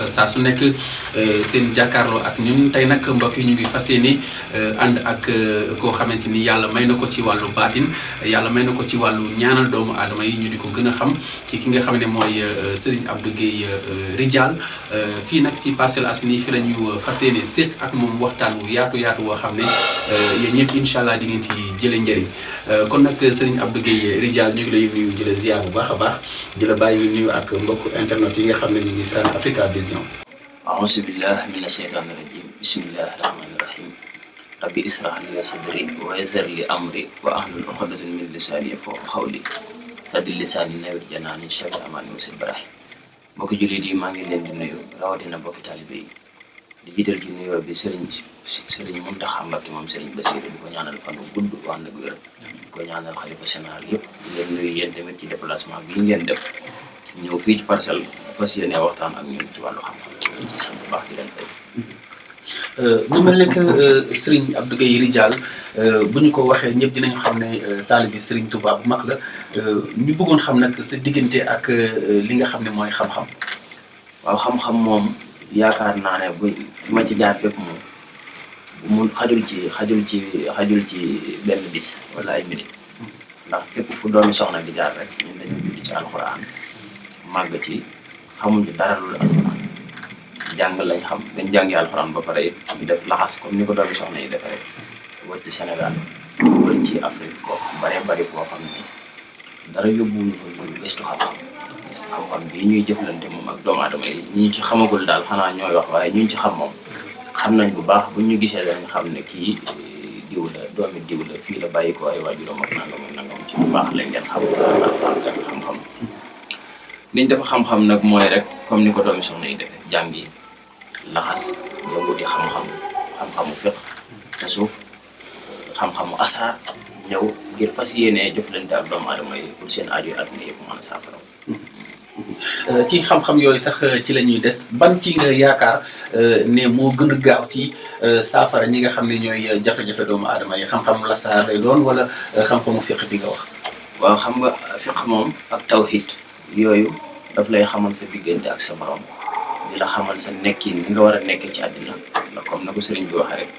saa su nekk seen jàkkaarloo ak ñun tey nag mbokk yi ñu ngi fas yéene ànd ak koo xamante ni yàlla may na ko ci wàllu baatin yàlla may na ko ci wàllu ñaanal doomu aadama yi ñu di ko gën a xam ci ki nga xam ne mooy Serigne Abdou Guèye Ridial fii nag ci Parcelles Assainies fi la ñu fas yéene séq ak moom waxtaan wu yaatu woo xam ne yéen ñëpp incha allah di ngeen ci jëlee njëriñ kon nag Serigne Abdou Guèye Ridial ñu ngi lay nuyu di la ziar bu baax a baax di la bàyyi nga nuyu ak mbokk internet yi nga xam ne ñu ngi seetaan Africa Vision. a'uuzu billahi mina shaytaani rajiim bismillahi rahmaani rahiim rabbi israh li sadri wa yassir li amri wa ahlul uqdatan min lisaani yafqahu qawli saddi lisaani nawwir janaani sharri amaani wa sil barahi mbokki jullit yi maa ngi leen di nuyu rawatina mbokki taalibe yi di jiital ci nuyoo bi Serigne Mountakha Mbacké moom Serigne Bassirou di ko ñaanal fan bu gudd wax na wér di ko ñaanal xalifa général yëpp di leen nuyu yéen tamit ci déplacement bi ngeen def ñëw fii ci Parcelles fas yéene waxtaan ak ñun ci wàllu xam-xam ci sant bu baax di leen fay. mu mel ne que Serigne Abdou Guèye Ridial bu ñu ko waxee ñëpp dinañu xam ne taalibi Serigne Touba bu mag la ñu bëggoon xam nag sa diggante ak li nga xam ne mooy xam-xam. waaw xam-xam moom yaakaar naa ne bu fi ma ci jaar fépp moom mun xajul ci benn bis wala ay minute ndax fépp fu doomi soxna di jaar rek ñun dañu julli ci alxuraan màgg ci xamuñu dara lu alxuraan jàng lañ xam dañ jàngi alxuraan ba pare it ñu def laxas comme ni ko doomi soxna yi defee rek wër ci Sénégal wër ci Afrique ko fu bëree bëri koo xam ne dara yóbbuwuñu fa lu gëstu xam-xam bii ñuy jëflante moom ak doomu aadama yi ñi ci xamagul daal xanaa ñooy wax waaye ñu ci xam moom xam nañ bu baax bu ñu gisee dañ xam ne kii diw la doomi diw la fii la bàyyi ko ay waajuram ak nangam ci bu baax lañ ngeen xam xam-xam liñ dafa xam-xam nag mooy rek comme ni ko doomi soxna yi defee jàngi laxas yënguti xam-xamu fiq te suuf xam-xamu asraar ñëw ngir fas yéene jëflante ak doomu aadama yi pour seen aajo àdduna yëpp mën a saafara. ci xam-xam yooyu sax ci la ñuy des ban ci nga yaakaar ne moo gën a gaaw ci saafara ñi nga xam ne ñooy jafe-jafe doomu aadama yi xam-xamu lasaraar lay doon wala xam-xamu fiq bi nga wax. waaw xam nga fiq moom ak tawhid yooyu daf lay xamal sa diggante ak sa borom di la xamal sa nekkin ni nga war a nekkee ci àddina la comme na ko sëriñ bi waxee rek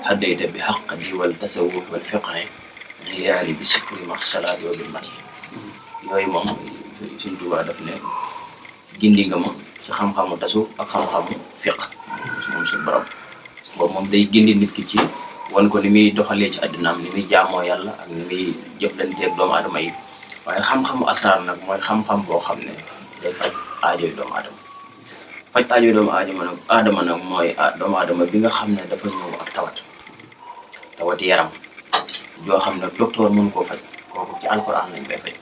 haddayta bi xaq di wal tasawuf wal fiqhi xiyaali bi sikri max salaat yoo bil mati yooyu moom Sëriñ Tuubaa daf ne gindi nga ma ci xam-xamu tasawuf ak xam-xamu fiq moom suñu borom boobu moom day gindi nit ki ci wan ko ni muy doxalee ci àddinaam ni muy jaamoo yàlla ak ni muy jëflanteeg doomu aadama yi waaye xam-xamu asraar nag mooy xam-xam boo xam ne day faj aajoy doomu aadama faj aajoy doomu aadama nag mooy doomu aadama bi nga xam ne dafa ñëw ak tawati yaram joo xam ne docteur mënu koo faj kooku ci alxuraan lañ koy faj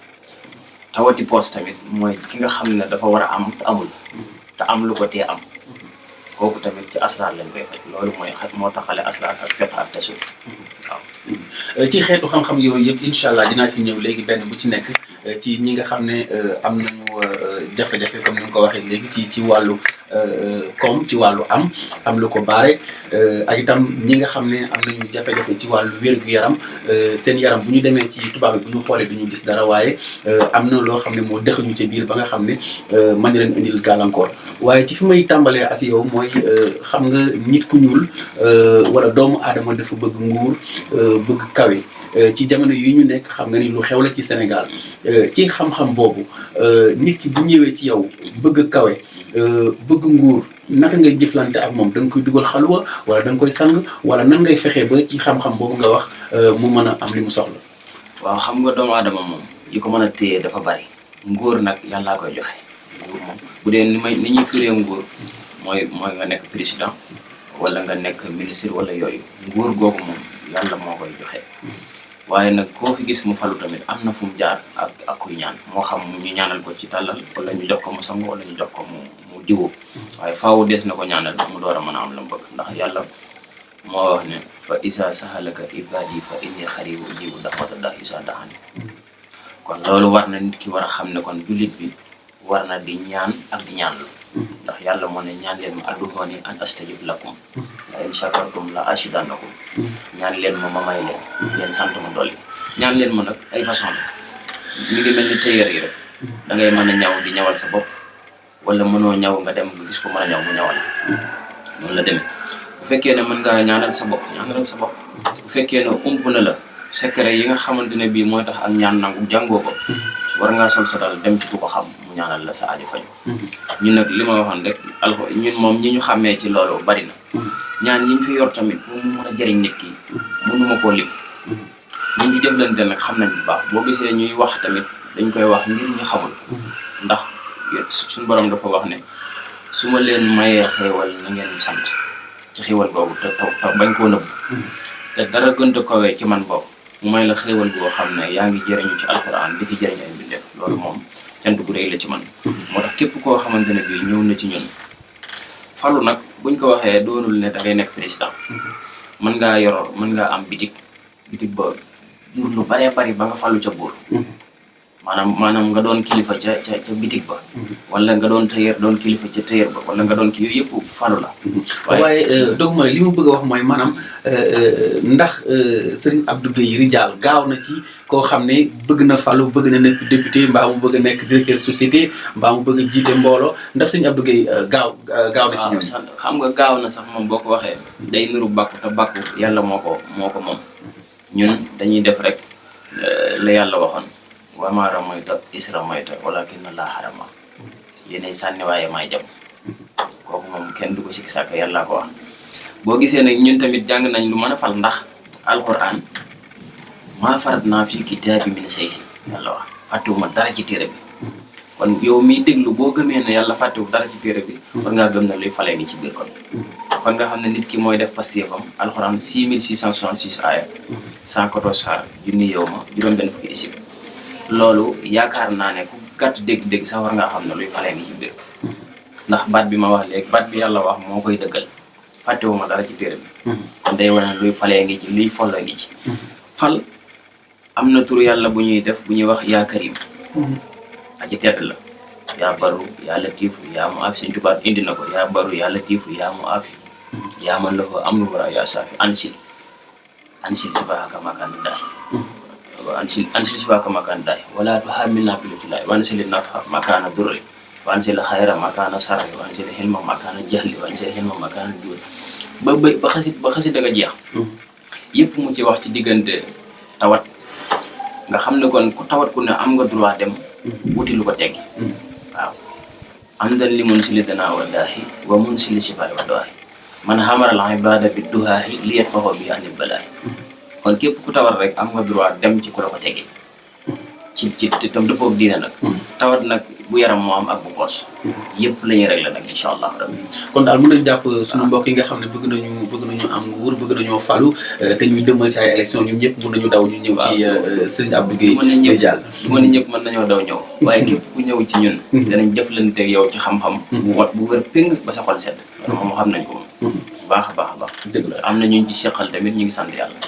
tawati poos tamit mooy ki nga xam ne dafa war a am te amul te am lu ko tee am kooku tamit ci asraar lañ koy faj loolu mooy moo taxale asraar ak fiqh ak tasawuf waaw. ci xeetu xam-xam yooyu yëpp incha allah dinaa si ñëw léegi benn bu ci nekk ci ñi nga xam ne am nañu jafe-jafe comme ni nga ko waxee léegi ci wàllu koom ci wàllu am lu ko baare ak itam ñi nga xam ne am nañu jafe-jafe ci wàllu wér-gu-yaram seen yaram bu ñu demee ci tubaab bi bu ñu xoolee duñu gis dara waaye am na loo xam ne moo dëxañu ca biir ba nga xam ne mën na leen indil gàllankoor waaye ci fi may tàmbalee ak yow mooy xam nga nit ku ñuul wala doomu aadama dafa bëgg nguur bëgg kawe ci jamono yi ñu nekk xam nga ni lu xew la ci Sénégal ci xam-xam boobu nit ki bu ñëwee ci yow bëgg kawe bëgg nguur naka ngay jëflante ak moom da nga koy dugal xalwa wala da nga koy sang wala nan ngay fexee ba ci xam-xam boobu nga wax mu mën a am li mu soxla. waaw xam nga doomu aadama moom yi ko mën a téye dafa bari nguur nag yàllaa koy joxe nguur moom bu dee ni ñuy firee nguur mooy nga nekk président wala nga nekk ministre wala yooyu nguur googu moom yàlla moo koy joxe. waaye nag koo fi gis mu falu tamit am na fu mu jaar ak kuy ñaan moo xam ñu ñaanal ko ci tàllal wala ñu jox ko mu sangu wala ñu jox ko mu diwu waaye faaw des na ko ñaanal mu door a mën a am la mu bëgg ndax yàlla moo wax ne fa isa sahalaka ibadi fa inni xaribu ujibu da'wata da'i isa da'ani kon loolu war na nit ki war a xam ne kon jullit bi war na di ñaan ak di ñaanlu ndax yàlla moo ne ñaan leen ma adduuni an astajib lakum la in shakartum la azidannakum ñaan leen ma may leen ngeen sant ma dolli ñaan leen ma nag ay façon la mi ngi mel ni téyeer yi rek da ngay mën a ñaw di ñawal sa bopp wala mënoo ñaw nga dem nga gis ko mën a ñaw mu ñawal noonu la demee bu fekkee ne mën ngaa ñaanal sa bopp bu fekkee ne ump na la secret yi nga xamante ne bii mooy tax ak ñaan nangu jàngoo ko war ngaa sol sa dal dem ci ku ko xam mu ñaanal la sa aajo faju ñun nag li ma waxoon rek ñun moom ñi ñu xàmmee ci loolu bari na ñaan yi ñu fi yor tamit pour mu mën a jëriñ nit ki mënuma koo lim ñi ci jëflante nag xam nañ bu baax boo gisee ñuy wax tamit dañ koy wax ngir ñu xamul ndax suñu borom dafa wax ne su ma leen mayee xéewal na ngeen sant ci xéewal boobu te bañ koo nëbb te dara gënta kowee ci man boobu mu may la xéewal boo xam ne yaa ngi jëriñu ci alxuraan di ci jëriñ ay mbindeef loolu moom cant gu rëy la ci man moo tax képp koo xamante ne bii ñëw na ci ñun falu nag buñ ko waxee doonul ne da ngay nekk président mën ngaa am bitig ba jur lu baree bari ba nga falu ca buur maanaam nga doon kilifa ca bitig ba wala nga doon tailleur doon kilifa ca tailleur ba wala nga doon ki yooyu yëpp falu la waaye doguma li mu bëgg a wax mooy maanaam ndax Serigne Abdou Gueye Ridial gaaw na ci koo xam ne bëgg na falu bëgg na nekk député mbaa mu bëgg a nekk directeur société mbaa mu bëgg a jiite mbooloo ndax Serigne Abdou Gueye gaaw na ci ñoom xam nga gaaw na sax moom boo ko waxee day nuru bàkku te bàkku yàlla moo ko moom ñun dañuy def rek la yàlla waxoon wa maa ramayta iz ramayta walaakinna Allaaha ramaa yéenay sànni waaye maay jam kooku moom kenn du ko sikki sàkk yàlla ko wax boo gisee nag ñun tamit jàng nañ lu mën a fal ndax alquran maa faratnaa fii kitaabi min shay'in yàlla wax fàttewuma dara ci téere bi kon yow miy déglu boo gëmee ne yàlla fàttewu dara ci téere bi war ngaa gëm na luy falee ngi ci biir kon nga xam ne nit ki mooy def pastéefam alquran 6666 aaya 114 saar junni yow ma juróom-benn fukki isib loolu yaakaar naa ne ku gàtt dégg-dégg sax war ngaa xam ne luy falee ngi ci biir ndax baat bi ma wax léegi baat bi yàlla wax moo koy dëggal fàttewuma dara ci téere bi kon day wane luy falee ngi ci luy folla ngi ci fal am na tur yàlla bu ñuy def bu ñuy wax yaa karim aji tedd la yaa baru yaa latifu yaa mu aafi Sëñ Tuubaa indi na ko yaa baru yaa latifu yaa mu aafi yaa man la ko am lu wara yaa saafi ansil si baaka makaan daay ansil si baaka makaan daay wala tuhaamilnaa bi lutillaahi wansil nafa makaana durri wansil xayra makaana sarri wansil xilma makaana jahli wansil xilma makaana juul ba xasit da nga jeex yëpp mu ci wax ci diggante tawat nga xam ne kon ku tawat ku ne am nga droit dem wuti lu ko teggi waaw am dan li mun sili danaa wa daahi wa mun sili sifaay wa daahi man xamaral ibaada bi duhaahi li yet faxoo bi anil balaahi kon képp ku tawat rek am nga droit dem ci ku la ko teggi ci tam dëppoog diine nag tawat nag bu yaram moo am ak bu poos yëpp la ñuy réglé nag incha allah rabbi kon daal mën nañ jàpp suñu mbokk yi nga xam ne bëgg nañu am nguur bëgg nañoo falu te ñuy dëmmal ci ay élection ñun ñëpp mën nañu daw ñu ñëw ci Serigne Abdou Gueye Ridial mën ñëpp mën nañoo daw ñëw waaye képp ku ñëw ci ñun danañ jëflanteeg yow ci xam-xam bu wér péng ba sa xol sedd moom xam nañ ko moom baax a baax dëgg la am na ñu ci seqal tamit ñu ngi sant yàlla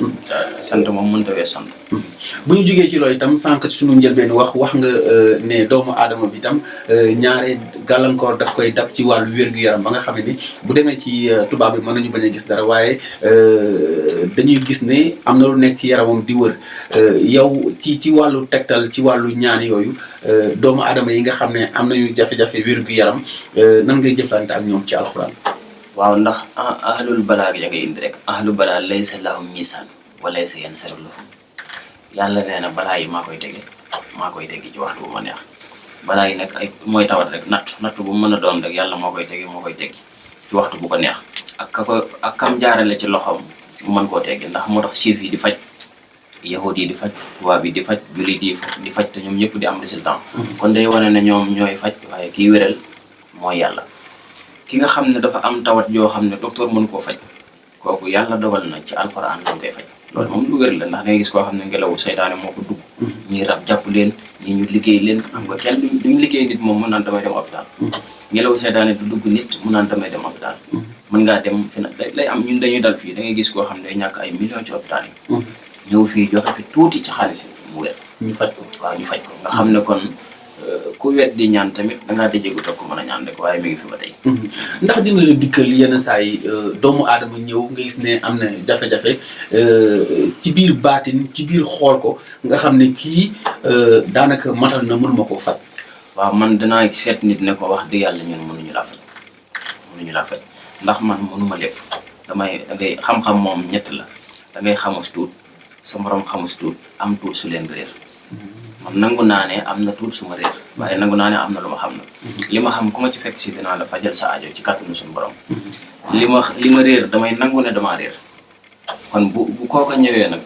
sant moom mënta wees sant bu ñu jógee ci loolu itam sànq ci suñu njëlbeen wax nga ne doomu aadama bi itam ñaare gàllankoor daf koy dab ci wàllu wér-gu-yaram ba nga xam ne ni bu demee ci tubaab bi mën nañu bañ a gis dara waaye dañuy gis ne am na lu nekk ci yaramam di wër yow ci wàllu tegtal ci wàllu ñaan yooyu doomu aadama yi nga xam ne am nañu jafe-jafe wér-gu-yaram nan ngay jëflante ak ñoom ci alxuraan. waaw ndax ahlul balaa ya ngay indi rek ahlu balaa laysa lahum misaan wa laysa yansaru lahum yàlla nee na balaa yi maa koy tege ci waxtu bu ma neex balaa yi nag ay mooy tawat rek natt bu mën a doon rek yàlla moo koy teggi ci waxtu bu ko neex ak kam jaarale ci loxoom mu mën koo teggi ndax moo tax siif yi di faj yahud yi di faj tubaab yi di faj jullit yi di faj te ñoom ñëpp di am résultat kon day wane ne ñoom ñooy faj waaye kiy wéral mooy yàlla ki nga xam ne dafa am tawat yoo xam ne docteur mënu koo faj kooku yàlla dogal na ci alxuraan lañ koy faj loolu moom lu wér la ndax dangay gis koo xam ne ngelawu seytaane moo ko dugg ñii rab jàpp leen ñii ñu liggéey leen xam nga kenn duñ liggéey nit moom mën naan damay dem hôpital ngelawu seytaane du dugg nit mu naan damay dem hôpital mën ngaa dem fi na lay am ñun dañuy dal fii da ngay gis koo xam ne day ñàkk ay millions ci hôpital yi ñëw fii joxe fi tuuti ci xaalis mu wér ñu faj ko nga xam ne kon ku wet di ñaan tamit dangaa dajegu toog ko mën a ñaan rek waaye mi ngi fi ba tey ndax dina la dikkal yenn saa yi doomu aadama ñëw nga gis ne am na jafe-jafe ci biir baatin ci biir xool ko nga xam ne kii daanaka matal na mënuma koo faj waaw man danaa seet nit ne ko wax dëgg yàlla ñun mënuñu laa faj ndax man mënuma lépp dangay xam-xam moom ñett la dangay xamus tuut sa morom xamus tuut am tuut su leen réer man nangu naa ne am na tuut su ma réer waaye nangu naa ne am na lu ma xam nag li ma xam ku ma ci fekk si dinaa la fajal sa aajo ci kàttanu suñu borom li ma réer damay nangu ne damaa réer kon bu kooka ñëwee nag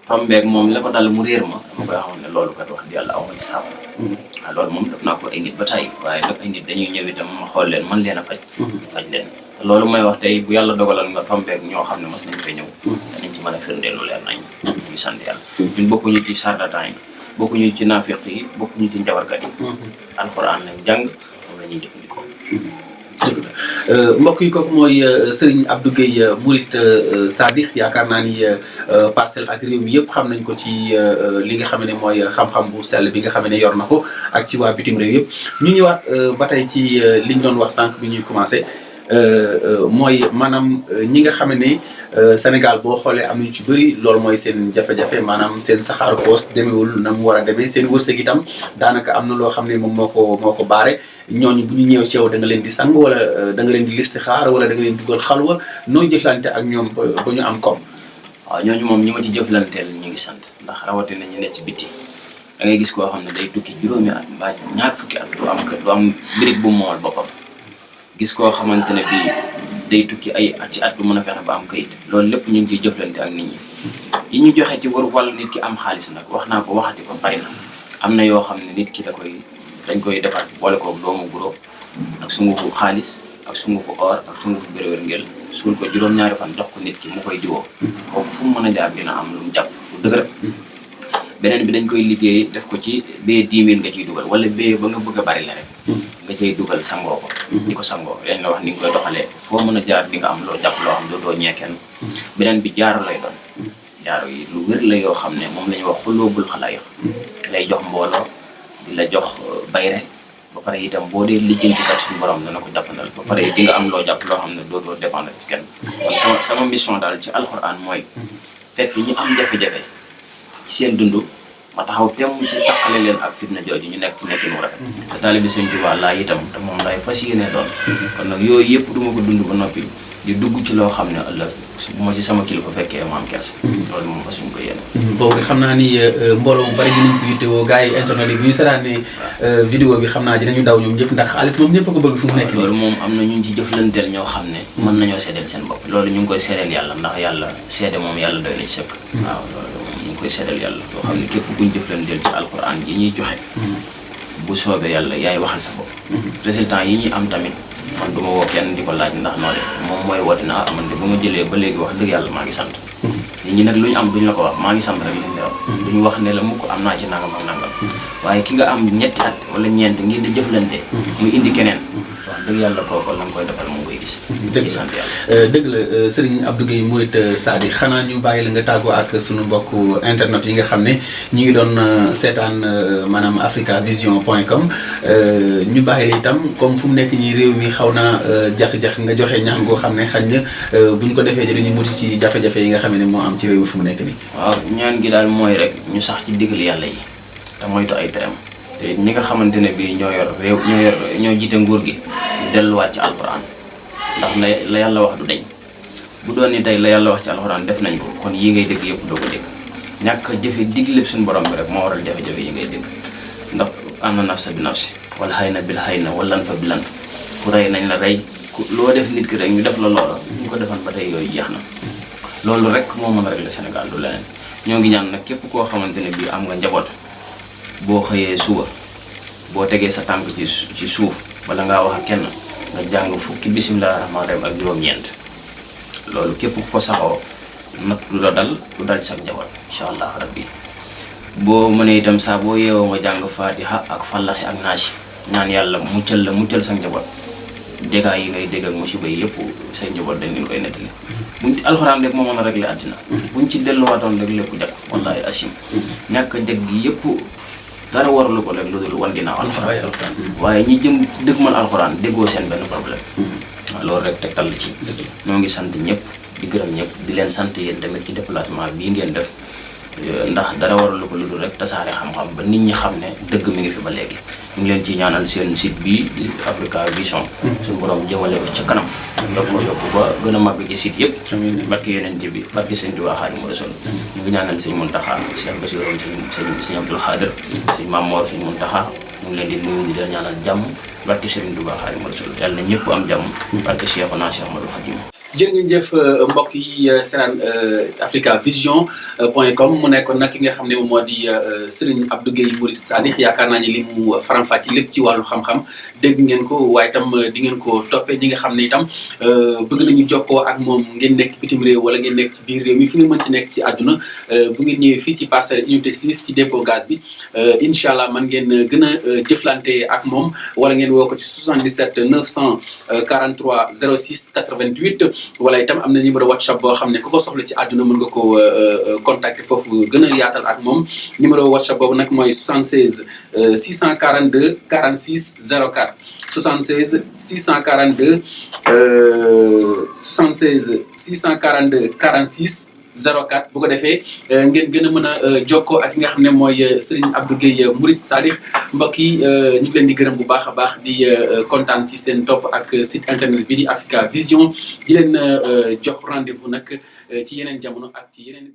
tombeeg moom la ko dal mu réer ma dama koy xam ne loolu kat wax di yàlla aw ma ci saabu waaw loolu moom def naa ko ay nit ba tey waaye nag ay nit dañuy ñëw itam ma xool leen man leen a faj leen te loolu may wax tey bu yàlla dogalal nga tombeeg ñoo xam ne mos nañ fay ñëw danañ ci mën a firndeel lu leer nañ ñu ngi sant yàlla ñun bokkuñu ci charlatan yi bokkuñu ci naafiq yi bokkuñu ci njabarkat yi alxuraan lañ jàng moom la ñuy jëfandikoo mbokk yi kooku mooy Serigne Abdou Guèye Mouride Sadikh yaakaar naa ni parcelle ak réew mi yëpp xam nañ ko ci li nga xam ne mooy xam-xam bu sell bi nga xam ne yor na ko ak ci waa bitim réew yëpp ñu ñëwaat ba tey ci liñ doon wax sànq bi ñuy commencé mooy maanaam ñi nga xam ne Sénégal boo xoolee am nañu ci bëri loolu mooy seen jafe-jafe maanaam seen saxaaru poos demeewul na mu war a demee seen wërsëg itam daanaka am na loo xam ne moom moo ko baare ñooñu bu ñu ñëw ci yow da nga leen di sang wala da nga leen di listixaar wala da nga leen dugal xalwa nooy jëflante ak ñoom ba ñu am koom. waaw ñooñu moom ñi ma ci jëflanteel ñu ngi sant ndax rawatina ñu ne ci biti da ngay gis koo xam ne day tukki juróomi at mbaa ñaar fukki at du am kër du am birig bu moomal boppam gis koo xamante ne bii day tukki ay at ci at du mën a fexe ba am kayit loolu lépp ñu ngi ciy jëflante ak nit ñi yi ñu joxe ci wàllu nit ki am xaalis nag wax naa ko waxati ko bari na am na yoo xam ne nit ki dañ koy defar boole ko doomu guro ak sungufu xaalis ak sungufu or ak sungufu béréwér ngel suul ko juróom-ñaari fan dox ko nit ki mu koy diwoo kooku fu mu mën a jaar dina am lu mu jàpp lu dëgër beneen bi dañ koy liggéey def ko ci bee 10 000 nga ciy dugal wala bee ba nga bëgg a bari la rek nga cay dugal sangoo ko di ko sangoo dañ la wax ni nga koy doxalee foo mën a jaar di nga am loo jàpp loo xam doo ñee kenn beneen bi jaaro lay doon jaaro yi lu wér la yoo xam ne moom la ñuy wax xuloobul xalaayix lay jox mbooloo di la jox bayre ba pare itam boo dee lijjantikat suñu borom dana ko jàppandal ba pare di nga am loo jàpp loo xam ne doo dépendre ci kenn kon sama mission daal ci alxuraan mooy fekk ñu am jafe-jafe ci seen dund ma taxaw temm ci taqale leen ak fitna jooju ñu nekk ci nekkin wu rafet te taalibi Sëñ Tuubaa laa itam te moom laay fas yéene doon kon nag yooyu yëpp du ma ko dund ba noppi di dugg ci loo xam ne ëllëg bu ma ci sama kilifa fekkee ma am kersa loolu moom fasuñ ko yéene boobu xam naa ni mbooloo mu bari dinañ ko yittewoo gars yi internet yi bu ñu seetaanee vidéo bi xam naa dinañu daw ñoom ñëpp ndax xaalis moom ñëpp a ko bëgg fu mu nekk nii loolu moom am na ñu ci jëflanteel ñoo xam ne mën nañoo seedeel seen bopp loolu ñu ngi koy seedeel yàlla ndax yàlla seede moom yàlla doy na ci sëkk waaw loolu moom ñu ngi koy seedeel yàlla loo xam ne képp kuñ jëflanteel ci alxuraan yi ñuy joxe bu soobee yàlla yaay waxal sa bopp résultat yi ñuy am tamit man du ma woo kenn di ko laaj ndax noo def moom mooy woote na man de bu ma jëlee ba léegi wax dëgg yàlla maa ngi sant nit ñi nag lu ñu am duñu la ko wax maa ngi sant rek lañ lay wax duñu wax ne la mukk am naa ci nangam ak nangam waaye ki nga am ñetti at wala ñeent ngir di jëflante muy indi keneen wax dëgg yàlla kooku la nga koy defal mu ngi koy gis ci sant yàlla dëgg la Serigne Abdou Guèye Mouride Sadikh xanaa ñu bàyyi la nga tàggoo ak sunu mbokk internet yi nga xam ne ñu ngi doon seetaan maanaam africavision.com ñu bàyyi la itam comme fu mu nekk ñi réew mi xaw naa jax-jax nga joxe ñaan goo xam ne xañ na buñ ko defee dañuy muti ci jafe-jafe yi nga xam ne moo am ci réew mi fu mu nekk nii waaw ñaan gi daal mooy rek ñu sax ci digal yàlla yi te moytu ay teram te ñi nga xamante ne bii ñoo yor réew ñoo jiite nguur gi ñu delluwaat ci alxuraan ndax la yàlla wax du deñ bu doon ni tey la yàlla wax ci alxuraan def nañ ko kon yi ngay dégg yëpp doo ko dégg ñàkk jëfe digle suñu borom bi rek moo waral jafe-jafe yi ngay dégg ndax am na nafsa bi nafsi wala xëy na bil xëy na wala lan fa bi lan ku rey nañ la rey loo def nit ki rek ñu def la loola ñu ko defan ba tey yooyu jeex na loolu rek moo mën a régler Sénégal du leneen ñoo ngi ñaan nag képp koo xamante ne bii am nga njaboot boo xëyee suba boo tegee sa tànk ci suuf wala ngaa wax ak kenn nga jàng fukki bisimilah rahmaani rahiim ak juróom-ñeent loolu képp ku ko saxoo nag du la dal du dal ci sa njaboot incha allah rabbi boo mënee itam saa boo yeewoo nga jàng fatiha ak fallaxi ak naasi ñaan yàlla muccal sa njaboot dégâts yi ngay dégg ak musiba yi yëpp say njaboot dañ leen koy nettali buñ alxuraan rek moo mën a régler àddina buñ ci delluwaatoon rek lépp jag wallahi asim ñàkk a jag gi yëpp dara waralu ko rek lu dul wan ginnaaw alxuraan waaye ñi jëm dëgg man alxuraan déggoo seen benn problème waaw loolu rek tegtal la ci ñoo ngi sant ñëpp di gërëm ñëpp di leen sant yéen tamit ci déplacement bii ngeen def ndax dara waralu ko lu dul rek tasaare xam-xam ba nit ñi xam ne dëgg mi ngi fi ba léegi ñu ngi leen ci ñaanal seen site bi di Africa Vision suñu borom jëmale ko ca kanam yokku ba gën a màgg ci site yëpp barke Yonent bi barke Sëñ Tuubaa Xaadimu Rasuul ñu ngi ñaanal Sëñ Muntaxa Cheikh Bassirou Sëñ Abdul Xaadir Sëñ Mamoor Sëñ Muntaxa ñu ngi leen di nuyu di leen ñaanal jàmm barke Sëriñ Tuubaa Xaadimu Rasuul yàlla na ñëpp am jàmm barke Cheikhuna Cheikh Ahmadou Khadim jërë ngeen jëf mbokk yi seetaan africavision.com mu nekkoon nag ki nga xam ne moom moo di Serigne Abdou Guèye Mouride Sadikh yaakaar naa ne li mu faram-fàcce lépp ci wàllu xam-xam dégg ngeen ko waaye itam di ngeen ko toppee ñi nga xam ne itam bëgg nañu jokkoo ak moom ngeen nekk bitim réew wala ngeen nekk ci biir réew mi fi ngeen mën ci nekk ci àdduna bu ngeen ñëwee fii ci parcelle unité 6 ci dépôt gaz bi incha allah man ngeen gën a jëflante ak moom wala ngeen woo ko ci 77 943 06 88 wala itam am na numéro WhatsApp boo xam ne ku ko soxla ci àdduna mën nga ko contacter foofu gën a yaatal ak moom numéro WhatsApp boobu nag mooy 76 642 46 04 76 642 46 04 bu ko defee ngeen gën a mën a jokkoo ak ki nga xam ne mooy Serigne Abdou Guèye Mouride Sadikh mbokk yi ñu ngi leen di gërëm bu baax a baax di kontaan ci seen topp ak site internet bi di Africa Vision di leen jox rendez-vous nag ci yeneen jamono ak ci yeneen